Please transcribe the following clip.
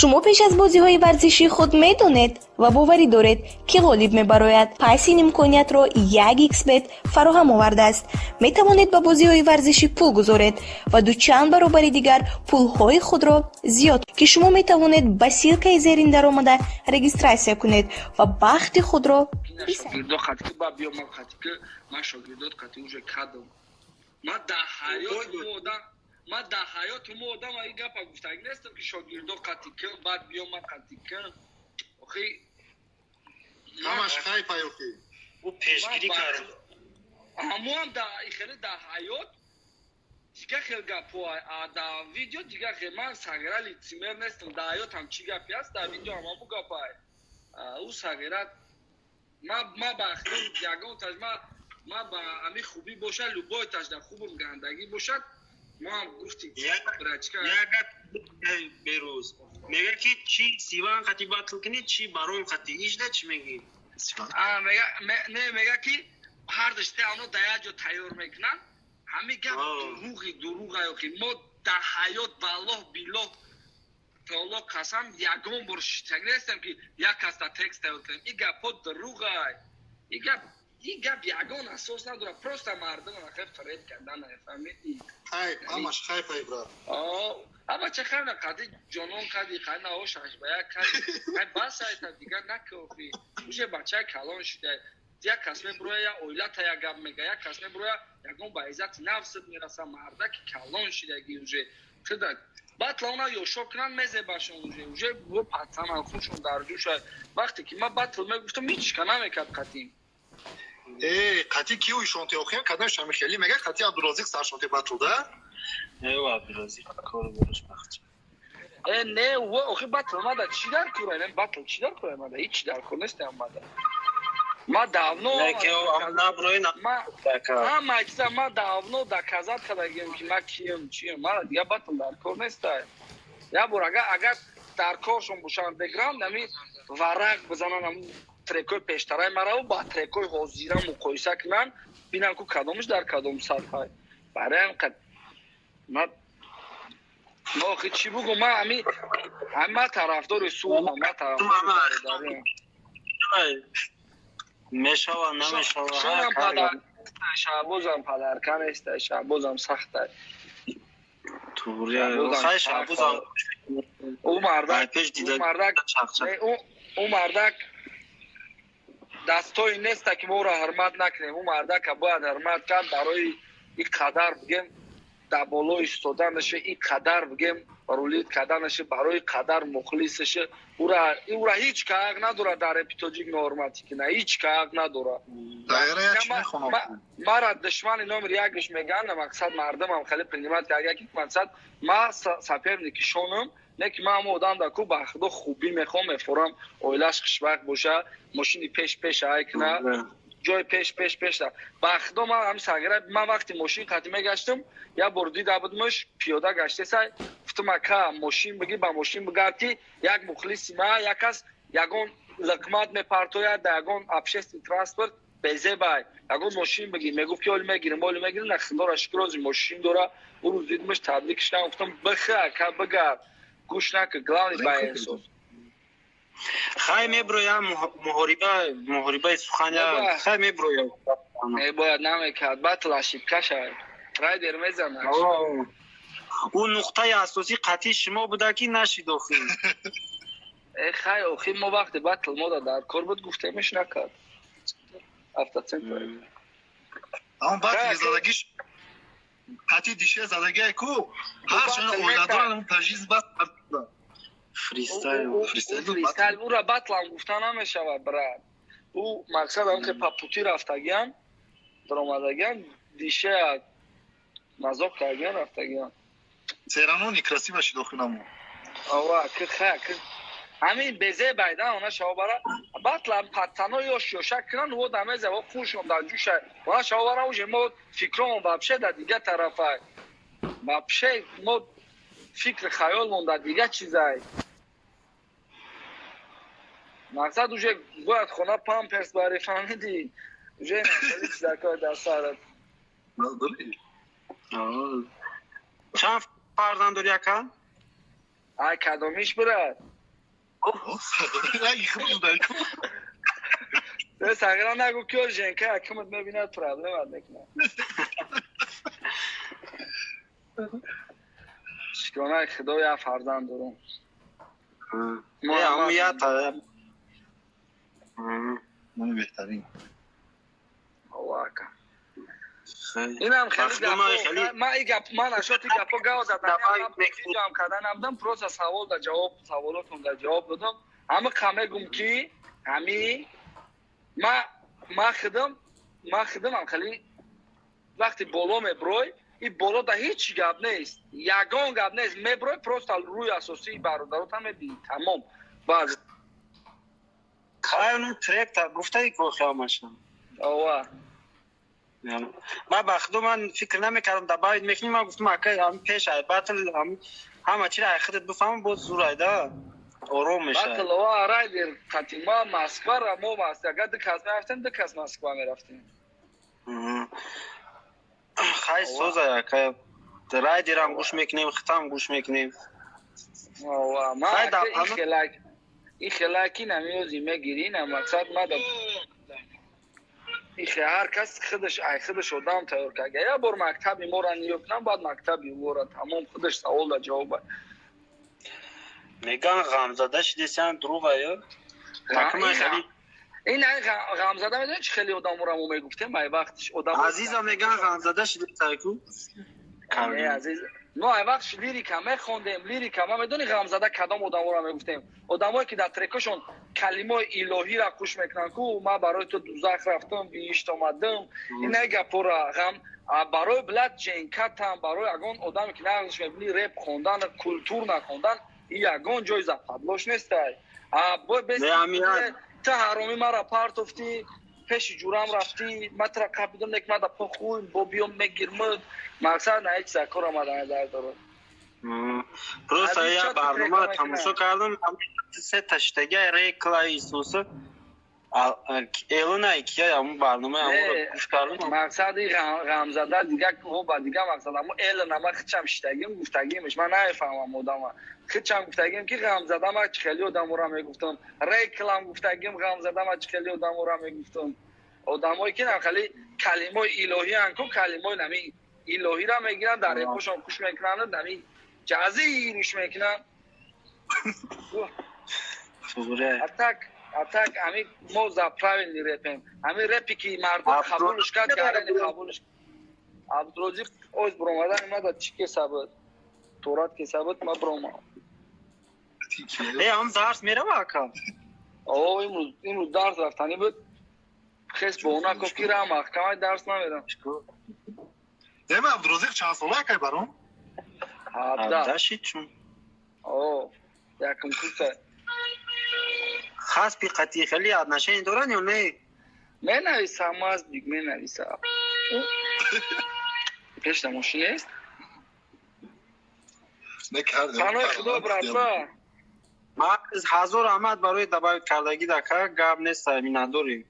Шумо пеш аз бозиҳои варзишии худ медонед ва боварӣ доред, ки ғолиб мебарояд. Пас ин имкониятро 1xBet фароҳам овардааст. Метавонед ба бозиҳои варзишӣ пул гузоред ва дучанд баробари дигар пулҳои худро зиёд, ки шумо метавонед ба ссылкаи зерин даромада регистрация кунед ва бахти худро Шогирдо хати ба биё, ман хати ки ман шогирдот хати уже кадам. Ман дар ҳаёти мо одам, ман дар ҳаёти мо одам ин гапа гуфтагӣ нестам, ки шогирдо қати кун, баъд биё, ман қати кун. Охи. Ҳамаш хайпа ёки. Ӯ пешгирӣ кард. Ҳамоам да хеле дар ҳаёт дига хел гапҳо, дар видео дига хел. Ман сағира лицемер нестам. Дар ҳаётам чӣ гапе аст, дар видео ҳам ҳамун гапай. Ӯ сағира ма ба ягон таж ма ба ами хубӣ бошад, любой таж дар хубум гандагӣ бошад, мо ҳам гуфти. Брачка, Берӯз мега, ки чи Сиван қати батл кунӣ, чи Барон қати ижда, чӣ мегӣ? Не, мега, ки ҳардаш те оно дар як ҷо тайёр мекунанд. Ҳамин гап дуруғи дуруға. Ки мо дар ҳаёт, валлоҳ, биллоҳ, таоло қасам, ягон бор шитагӣ нестем, ки як кас дар текст тайёр кунем. Ин гапҳо дуруғай. Ин гап ягон асос надорад, просто мардум хел фареб кардан, фаҳмидӣ? Хайп, ҳамаш хайпай, брат. Ама ча хайна қади ҷонон кади, хайна ошаш ба як кади, хай бас, айта дигар накохи. Уже бачаи калон шуда. Як кас мебуроя, я оилата як гап мега, як кас мебуроя, ягон ба иззати нафсат мераса. Мардаки калон шидаги уже туда батла она ёшо кунанд, мезебашон. Уже бо пацанан хушон дар ҷӯша. Вақте ки ман батл мегуфтам, ҳичка намекард қатим. Э, қати киу ишонти охир кадам шами хеле мега, қати Абдуразиқ саршонти батл да? Эва, Абдуразиқ кор бориш бахч. Э, не, охи, батл мада чӣ дар кора? Батл чӣ дар кора мада? Ҳеч дар кор нестам мада. Ма давно ҳама чиза ма давно доказать кардагием, ки ма кием, чием. Мара дига батл дар кор нестай. Як бор агар дар коршон бошанд, андеграунд ами варақ бизананд, ам трекои пештараи мараву ба трекои ҳозира муқоиса кунанд, бинанд, ку кадомаш дар кадом сатҳай. Барои ҳам қад ма охи чӣ бугум? Ма ами ма тарафдори сулҳам, ма тарафдори бародариам. Мешава, намешава. Шонам падар, Шаҳбозам падарка неста, Шаҳбозам сахта. Хай, Шаҳбозам. Ӯ мардак, мардак, ӯ мардак дастои неста, ки мо ӯро ҳурмат накунем. Ӯ мардака бояд ҳурмат кард барои ин қадар, бигем, дар боло истоданаша, ин қадар, бигем, рулить карданаша, барои қадар мухлисаша. Ӯра ҳеҷ ка ҳақ надорад дар репи тоҷик ноҳурматӣ кунад, ҳеҷ ка ҳақ надорад. Мара душмани номер якш мегӯянд, мақсад мардумам хеле принимать кард, яки мақсад ма соперники шонам не, ки ман ҳамо одам дар ку ба худо хубӣ мехоҳам, мефорам, оилаш хушбахт боша, мошини пеш пеш ай куна, ҷои пеш пеш пеш. Ба худо, ман ҳами сагира, ман вақти мошин қати мегаштам, як бор дида будмаш, пиёда гаштесай. Гуфтам: «Ака, мошин бигир, ба мошин бигард, ки як мухлиси ма, як кас ягон лиқмат мепартояд дар ягон общественный транспорт, безебай, ягон мошин бигир». Мегуфт, ки оли мегирим, оли мегирим. На, худоро шукр, ози мошин дора. Ӯ рӯз дидмаш, табликш кардам, гуфтам: «Бихе, ака, бигард, гӯш накун, главный ба эҳсос». Хай, меброям муҳориба, муҳорибаи суханя, хай, меброям. Бояд намекард батл, ошибка шавад, райдер мезанад. Ӯ нуқтаи асосӣ қатъи шумо буда, ки нашид охир. Э, хай, охир мо вақте батл мода дар кор буд, гуфтемиш, накард автоцентр. Ҳамон батли задагиш, қатъи дише задагиай ку, ҳарчанд оиладоран, тажиз бас. Фристайл. Фристайл, ура батлам гуфта намешавад, брат. Ӯ мақсад ам ки по пути рафтагиам, даромадагиам, дише мазоқ кардагиам, рафтагиам. Серано некрасиво шид охинамо. Ова ки ха ки ҳамин безе байда она шавобара батлам паттано ёш ёша кунан, во дамезе во хушон дар ҷӯша она шавобара. Уже мо фикромон вообще дар дигар тарафай, вообще мо фикри хаёлмон дар дигар чизай. Мақсад, уже бояд хона памперс бари, фаҳмидӣ? Уже хеле чизакои дар сарат. Чанд фарзанд дори, ака? Ай, кадомиш, брат? Ранги худ будай ку. Сағира, нагу, ки женка якумат мебинад, проблема мекунад. Шукронаи Худо, як фарзанд дорум. Беҳтарин. Ака, инам хеле ма и гап, ман ашоти гапо гав задам, ҷамъ карда набудам, просто савол да ҷавоб, саволотон да ҷавоб додам. Ҳама қа мегум, ки ҳами ма хидам хеле вақти боло меброй, и боло да ҳеҷ гап нест, ягон гап нест. Меброй, просто рӯи асосии бародаротам мебинӣ, тамом. Баъд Тректа гуфтаи кохиамашам. Ова. Ма ба худо, ман фикр намекардам добавить мекунӣ. Ман гуфтам, ака, пеш ай батл ҳама чиро ай худат бифаҳмам, боз зур айда ором мешавад. Батл ова, райдер қати ма Москвара, мо агар ду кас мерафтем, ду кас Москва мерафтем. Хай, соза, ака, райдерам гӯш мекунем, хитам гӯш мекунем. Ма и хелаки намиёзи мегирӣ, на мақсад мада ихе ҳар кас худаш ай худаш одам тайёр карда. Як бор мактаби моро ниё кунам, баъд мактаби ӯро, тамом, худаш савол да ҷавоба. Меган, ғамзада шидесян, дурӯға ё? Ин ғамзада, медонӣ, чи хеле одаморо мо мегуфтем ай вақтиш одам. Азиза, меган, ғамзада шидесайку. Азиз, ну, ай вақт лирика мехондем, лирика. Ма медонӣ, ғамзада кадом одаморо мегуфтем? Одамое ки дар трекошон калимаи илоҳира куш мекунанд ку: «Ман барои ту дузах рафтам, биҳишт омадам», ина гапора. Ғам барои блад ҷенкатам, барои ягон одаме ки нағзш мебинӣ, реп хондан, культур нахондан, и ягон ҷои западлош нестай. Ту ҳаромӣ мара партофтӣ, пеши ҷурам рафтӣ, ма тра қапидам, нек мада похуй, бо биём мегирмуд. Мақсад на ҳеҷ закор омада дар дорад. Просто я барнома тамошо кардам, се таштага рекла Исуса элона кия, ҳамун барнома ҳамонро гӯш кардам. Мақсади ғамзада дига ба дига мақсад, аммо элона ма хичам шитагим, гуфтагимш, ман намефаҳмам одама. Хичам гуфтагим, ки ғамзада ма чӣ хели одаморо мегуфтам, реклам гуфтагим, ғамзада ма чӣ хели одаморо мегуфтам. Одамое ки хели калимаи илоҳиан ку, калимаи нами илоҳиро мегиранд, дар репошон куш мекунанд, нами ҷазириш мекунанд. Атак, атак, ами мо за правильный репем, ами репи ки мардум қабулш кард, гарани қабулш. Абдурозиқ оз биромадан омада, чӣ кеса буд, торат кеса буд, ма биромадам. Э, ҳам дарс мерава, ака? О, имрӯз дарс рафтанӣ буд, хес бо она гуфт, ки ра маҳкамаи, дарс намерам. Дема, Абдурозиқ чанд сола, акай барон? 17. 17 шид чун. О, якум курса. Хасби қатъи хеле отношение доранд ё не? Менависам, азбик менависам. Пешта мошин нест. Панои Худо, братва. Ҳазор раҳмат барои добавить кардагӣ, дака, гап нест, миннатдорем.